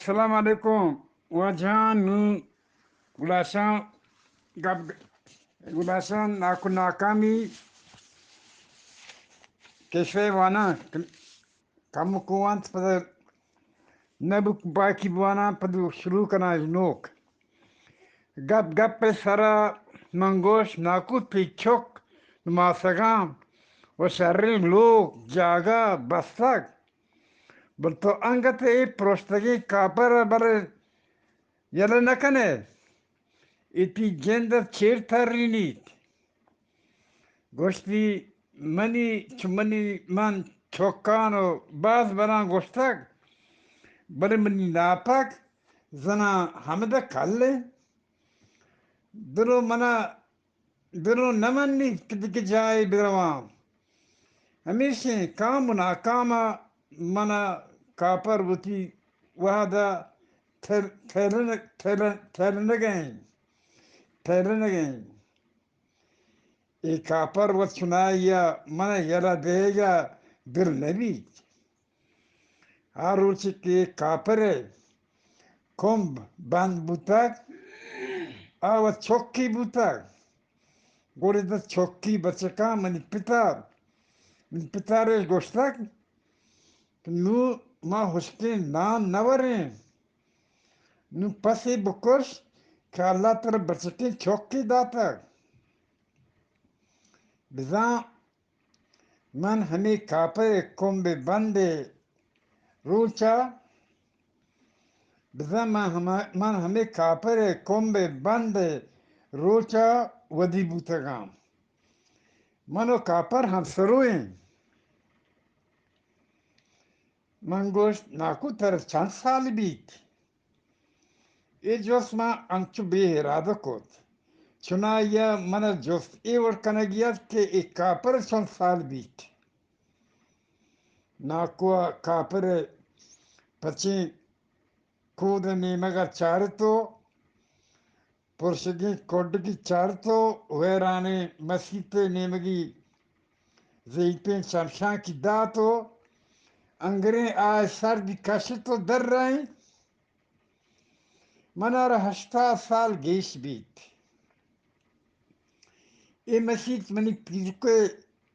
السلام علیکم۔ واجہاں نوں گلاشاں گپ، گلاشاں ناکو ناکامی کسہ واناں، کمکو وانت پدا نبوک باقی بواناں پدا شروع کناں نوک۔ گپ گپ ءِ سرا من گوشت، ناکو تئی چک نماسگاں و شریں لوگ جاگہ بستگ، بل تو انگت اے پروشتگیں کاپر ءَ بلے یلہ نہ کن ئے، اے تئی جند ءَ چیر ترینیت۔ گوشتی، منی، چو منی من چکان و باز براں گوشتگ، بلے منی ناپک زناں ہمدا کل انت۔ دلو منا، دلو نہ منیت کہ دگہ جاہے برواں۔ ہمیشیں کام و ناکام ءَ منا کاپر وتی وہد ءَ ٹھل-، ٹھلن-، ٹھلن-، ٹھلنگ ءَ انت، ٹھلنگ ءَ انت۔ اے کاپر وت چنائی ءَ من ءَ یلہ دئیگ ءَ دل نہ بیت۔ آ روچ کہ اے کاپر ءِ کمب بند بوتگ، آ وت چکی بوتگ۔ گڑا ادا چکی بچکاں منی پتار، منی پتار ءَ گوشتگ کہ نوں ما ہشکیں نان نہ وریں، نوں پسے بکش کہ اللہ ترا بچکیں چکے داتگ۔ بزاں من ہمے کاپر ءِ کمب ءِ بند ءِ روچ ءَ، بزاں من ہما-، من ہمے کاپر ءِ کمب ءِ بند ءِ روچ ءَ ودی بوتگاں۔ من و کاپر ہمسروئیں۔ من گوشت، ناکو ترا چند سال بیت؟ اے جست من انچو بے ارادہ کت۔ چنائی ءَ من ءَ جست اے وڑ کنگی ات کہ اے کاپر ءَ چند سال بیت۔ ناکو ءَ کاپر ءِ پچیں کود ءِ نیمگ ءَ چارت و پرشگیں کڈکی چارت و ویرانیں مسیت ءِ نیمگی زیپیں چمشانکی دات و انگریں آ سردی کشت و درائینت۔ منارا ہشتاد سال گیش بیت۔ اے مسیت منی پیرک،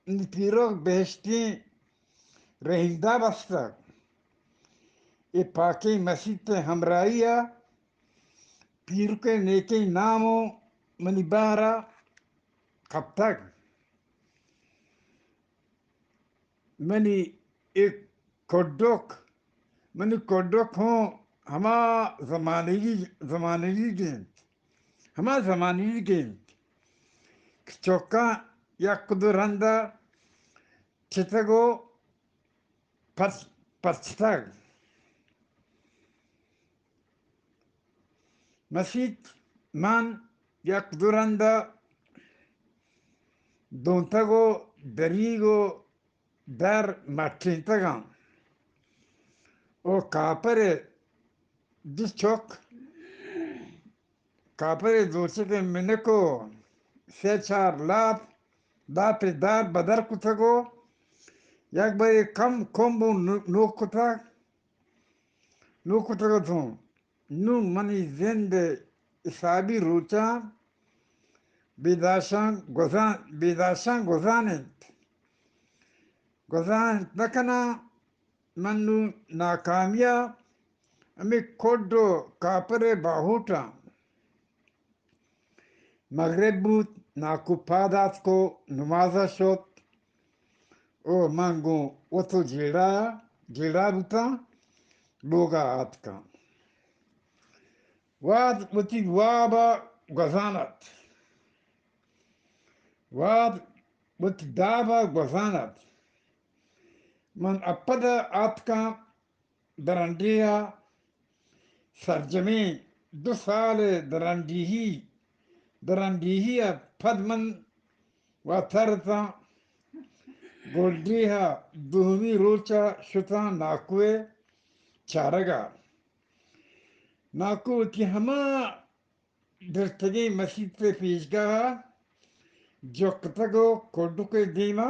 منی پیرک بہشتیں رہیندا بستگ۔ اے پاکیں مسیت ءِ ہمراہی ءَ پیرک ءِ نیکیں نام و منی بہر ءَ کپتگ۔ منی اے کڈک، منی کڈک ہوں ہما زمانگی، زمانگی گینت، ہما زمانگی گینت کہ چکاں یک دو رندا چتگ و پرچ-، پرچتگ۔ مسیت من یک دو رند ءَ دونتگ و دریگ و در مٹینتگاں و کاپر ءِ دو چک، کاپر ءِ دوچک ءِ منک و سے چار لاپ، لاپ ءِ دار بدر کتگ و یک برے کم کمب و نو-، نوک کتگ، نوک کتگ اتوں۔ نوں منی زند ءِ حسابی روچاں بیداشاں گوزان، بیداشاں گوزان انت۔ گوزان نہ کناں، من نوں ناکامی ءَ ہمے کڈ و کاپر ءِ باہوٹاں۔ مغرب بوت، ناکو پاد آتک و نماز ءَ شت و من گوں وت و جیڑہ، جیڑہ بوتاں، لوگ ءَ آتکاں۔ واد وتی واب ءَ گوزان ات۔ واد وتی داب ءَ گوزان ات۔ من اپد ءَ آتکاں درنڈیہ ءَ۔ سرجمیں دو سال ءِ درنڈیہی، درنڈیہی ءَ پد من واتر اتاں۔ گولڈیہ ءَ دومی روچ ءَ شتاں ناکو ءِ چارگ ءَ۔ ناکو وتی ہما درتگیں مسیت ءِ پیشگاہ ءَ جکتگ و کڈک ءِ دیم ءَ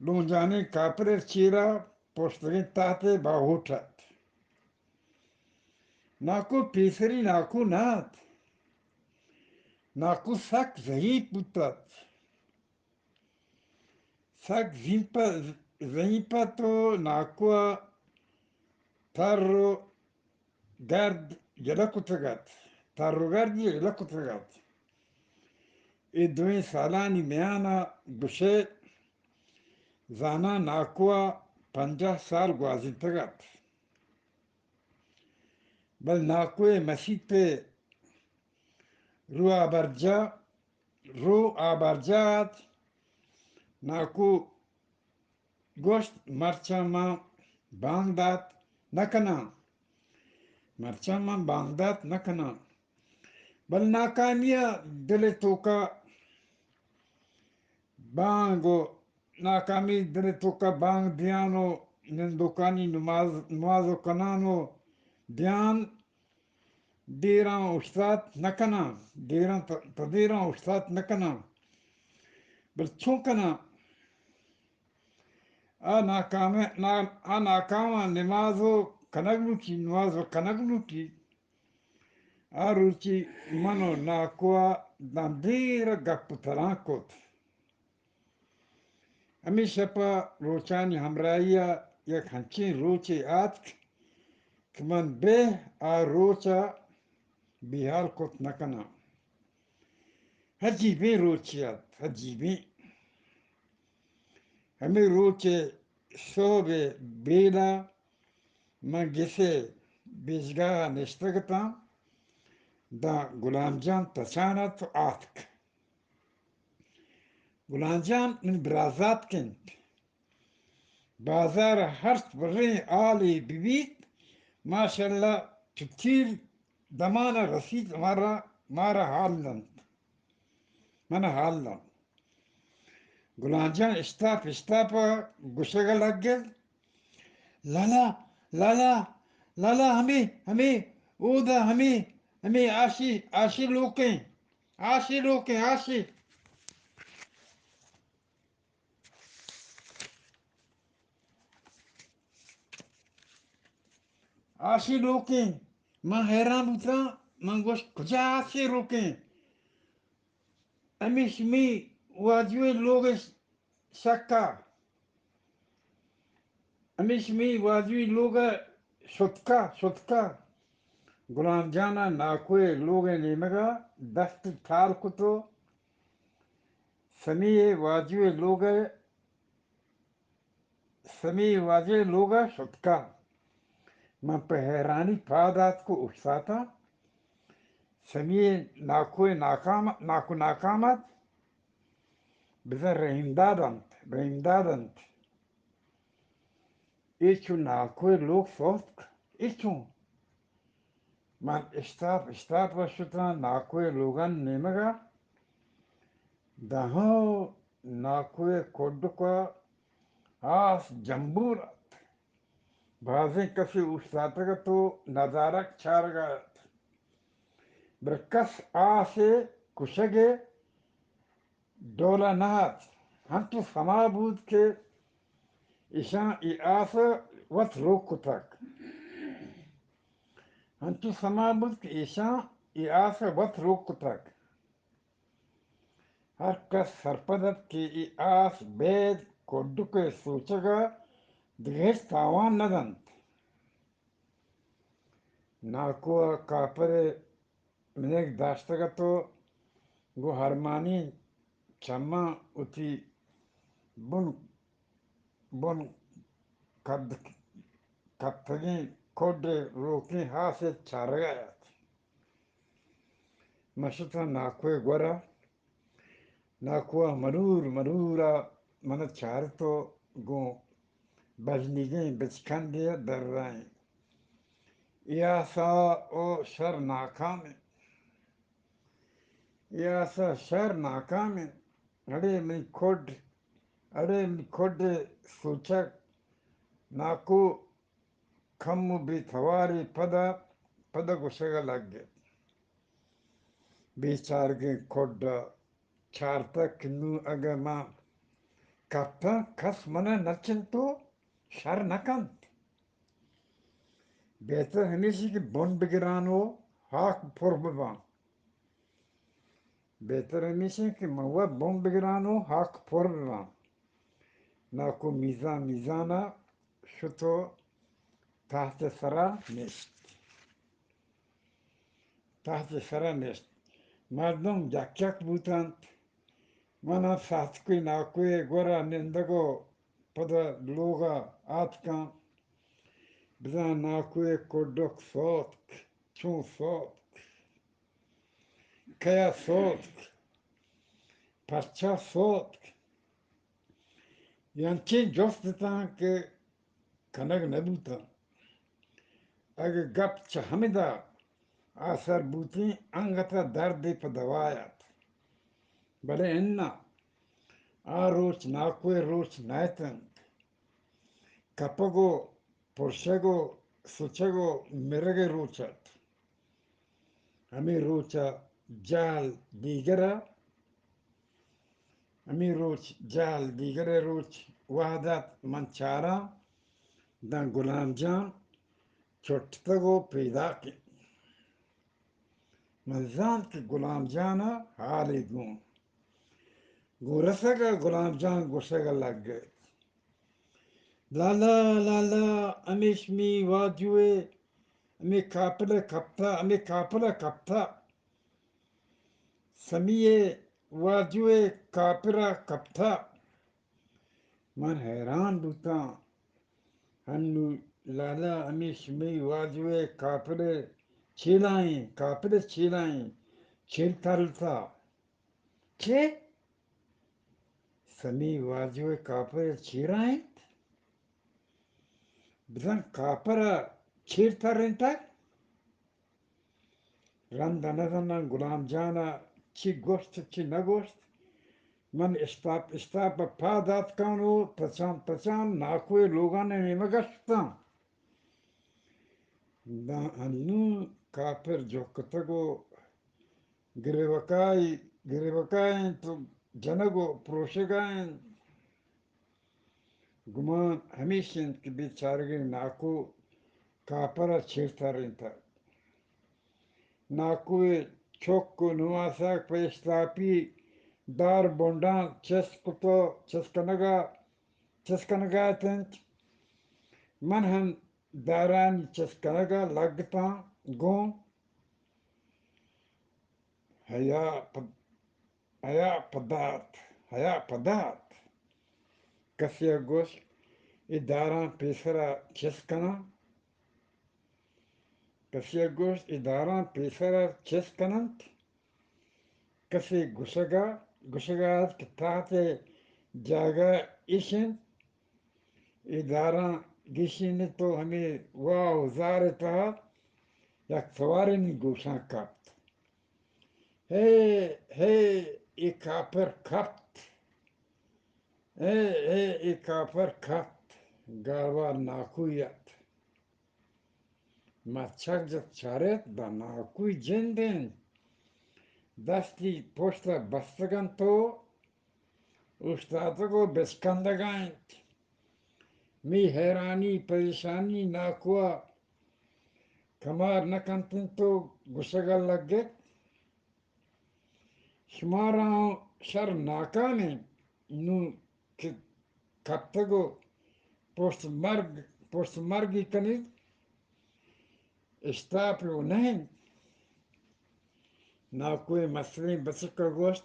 لونجانیں کاپر ءِ چیر ءَ پوشتگیں تحت ءِ باہوٹ ات۔ ناکو پیسری ناکو نہ ات۔ ناکو سک ضعیف بوت ات۔ سک زیمپ-، ضعیف ات و ناکو ءَ تر و گرد یلہ کتگ ات۔ تر و گرد یلہ کتگ ات۔ اے دوئیں سالانی میان ءَ گوشئے زاناں ناکو ءَ پنجاہ سال گوازینتگ ات۔ بل ناکو ءِ مسیت ءِ رو آبرجاہ، رو آبرجاہ ات۔ ناکو گوشت، مرچاں من بانگ دات نہ کناں، مرچاں من بانگ دات نہ کناں۔ بل ناکامی ءَ دل ءِ توکا بانگ و ناکامی دل ءِ توکا بانگ دیان و نندوکانی نماز، نماز و کنان و دیان دیراں اوشتات نہ کناں، دیراں ت-، تدیراں اوشتات نہ کناں۔ بل چون کناں؟ آ ناکام، نا-، آ ناکام نماز و کنگ لوٹی، نماز و کنگ لوٹی۔ آ روچی من و ناکو ءَ داں دیر گپ و تران کت۔ ہمے شپ ءَ روچانی ہمراہی ءَ یک ہنچیں روچے آتک کہ من بہ آ روچ ءَ بیہال کت نہ کناں۔ عجیبیں روچے ات، عجیبیں۔ ہمے روچ ءِ سہب ءِ بیل ءَ من گس ءِ بیجگاہ ءَ نشتگ اتاں، داں گلام جان تچان ات و آتک۔ گلام جان منی برازاتک انت۔ بازار ءَ ہرچ بریں ہالے بہ بیت، ماشاءاللہ چو تیر دمان ءَ رسیت، مارا، مارا ہال دنت، من ءَ ہال دنت۔ گلام جان اشتاپ اشتاپ ءَ گوشگ ءَ لگ ات، لالا، لالا، لالا، ہمے، ہمے، اودا ہمے، ہمے آشی، آشی لوکیں، آشی لوکیں، آشی۔ آشی لوکیں۔ من حیران بوتاں، من گوشت، کجا آشی لوکیں؟ ہمے شمی واجوے لوگ ءِ شکا، ہمے شمی واجوی لوگ ءِ شتکا، شتکا۔ گلام جان ءَ ناکو ءِ لوگ ءِ نیمگ ءَ دست ٹال کت و سمی ءِ واجو ءِ لوگ ءَ، سمی ءِ واجو ءِ لوگ ءَ شتکا۔ من پہ حیرانی پاد آتک و اوشتاتاں۔ سمی ءِ ناکو ءِ ناکام، ناکو ناکام ات۔ بزاں رحیم داد انت، رحیم داد انت۔ اے چو ناکو ءِ لوگ سوتک، اے چون؟ من اشتاپ، اشتاپ ءَ شتاں ناکو ءِ لوگانی نیمگ ءَ۔ داں ناکو ءِ کڈک ءَ آس جمبور ات۔ بازیں کسے اوشتاتگ ات و ندارگ چارگ ءَ ات۔ بلے کس آس ءِ کشگ ءِ ڈول ءَ نہ ات۔ انچو سما بوت کہ ایشاں اے آس ءَ وت روک کتگ۔ انچو سما بوت کہ ایشاں اے آس ءَ وت روک کتگ۔ ہر کس سرپد ات کہ اے آس بید کڈک ءِ سوچگ ءَ دگہ ہچ تاوان نہ دنت۔ ناکو ءَ کاپر ءِ منیگ داشتگ ات و گوں ارمانی چماں وتی بن، بن کد، کپتگیں کڈ ءِ روکیں آس ءَ چارگ ءَ ات۔ من شتاں ناکو ءِ گور ءَ۔ ناکو ءَ مرور مرور ءَ من ءَ چارت و گوں بژنیگیں بچکندے ءَ درائینت۔ اے آس ءَ شر ناکام انت۔ اے آس ءَ شر ناکام انت۔ اڑے منی کڈ، اڑے منی کڈ ءِ سوچگ۔ ناکو کمو بے توارے پدا، پدا گوشگ ءَ لگ ات۔ بیچارگیں کڈ ءَ چارتگ کہ نوں اگاں من کپتاں، کس من ءَ نہ چنت و شر نہ کنت۔ بہتر ہمیش انت کہ بن بگران و ہاک پر ببان۔ بہتر ہمیش انت کہ من و بن بگران و ہاک پر ببان۔ ناکو میزان میزانا شت و تحت سرا نشت۔ تحت سرا نشت۔ مردم یک یک بوتنت۔ من ہم سہتکوئی ناکوئے گورا نندگ و پدا لوگا آتکاں۔ بزاں ناکوئے کڈک سوتک، چون سوتک، کیا سوتک، پرچا سوتک۔ انچیں جست اتاں کہ کنگ نہ بوتاں۔ اگہ گپ چہ ہمدا آسر بوتیں، انگت ء دردے پہ دوا ات۔ بلے اناں، آ روچ ناکوئے روچ نہ اتنت۔ کپگ و پرشگ و سچگ و مرگ ء روچ ات۔ ہمے روچ ء جہل دیگر ء، ہمے روچ جہل دیگر ء روچ وہد ات۔ من چاراں داں گلام جان چٹتگ و پیداک انت۔ من زانت کہ گلام جان ء حالے گون۔ گوں رسگ ء گلام جان گوشگ ء لگ ات، لالا، لالا، ہمیش می واجوئے، ہمے کاپل ء کپتا، ہمے کاپل ء کپتا۔ سمی ء واجوئے کاپر ء کپتا۔ من حیران بوتاں۔ ہنو لالا، ہمے شمئی واجوئے کاپر ء چیلائیں، کاپر ء چیلائیں، چیل ترلتا۔ چے؟ سمی واجو ء کاپر ء چیرا انت؟ بزاں کاپر ء چیر ترینتگ؟ رند ء نزاناں گلام جان ء چی گوشت، چی نہ گوشت۔ من اشتاپ اشتاپ ء پاد آتکاں و تچان تچان ناکو ء لوگان ء نیمگ ء شتاں۔ داں انوں کاپر جکتگ و گریوکائی، گریوکا انت و جنگ و پروشگا انت۔ گمان ہمیش انت کہ بیچارگیں ناکو کاپر ء چیر ترینتگ۔ ناکوئے چک و نماسگ پہ اشتاپی دار بنڈاں چست کت و چست کنگا، چست کنگا اتنت۔ من ہم دارانی چست کنگا لگتاں گوں حیا پ-، حیا پدات، حیا پدات۔ کسے ء گوشت، اے داراں پیسرا چست کناں؟ کسے ء گوشت، اے داراں پیسرا چست کننت؟ کسے گوشگا، گوشگا ات کہ تحت ء جاگہ ایش انت، اے داراں گیشینت و ہمے واہ و زار ء تہا یک توارے منی گوشاں کپت۔ ہے، ہے، اے کاپر کپت۔ ہے، ہے، اے کاپر کپت۔ گالوار ناکوئی ات۔ ما چک جت چارت، داں ناکوئی جند انت۔ دستی پشت ء بستگ انت و اوشتاتگ و بچکندگا انت۔ می حیرانی، پریشانی ناکو ء کمار نہ کنت انت و گوشگ ء لگت، شمارا اوں شر ناکام انت، نوں کہ کپتگ و پشت مرگ، پشت مرگی کنیت، اشتاپ و نہ انت۔ ناکوئے مستریں بچک ء گوشت،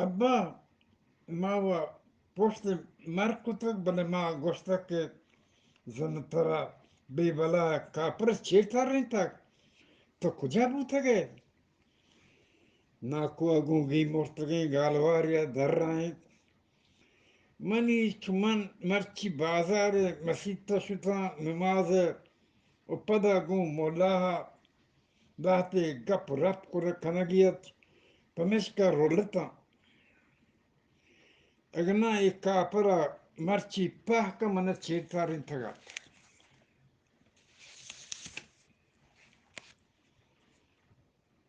ابا، ما و پشت مرگ کتگ، بلے ما گوشتگ کہ زن ترا بے بلا کاپر چیر ترینتگ، تو کجا بوتگ ئے؟ ناکو ء گوں گیمرتگیں گالوارے ء درائینت۔ منی چو من مرچی بازار ء مسیت ء شتاں نماز ء و پدا گوں ملا ء لہتے گپ رپ کر کنگی ات، پمیشکا رلتاں۔ اگنا اے کاپر ء مرچی پہک ء من ء چیر ترینتگ ات۔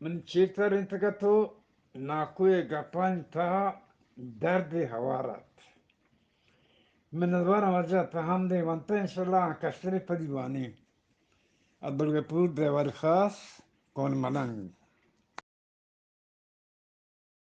من چیر ترینتگ ات و ناکو ء گپانی تہا دردے ہوار ات۔ منتواراں واجہ، تہ ہمدے ونتہ، انشاءاللہ آ کشترے پدی وانیں۔ عبدالغفور ڈرائیور خاص، کون ملنگ۔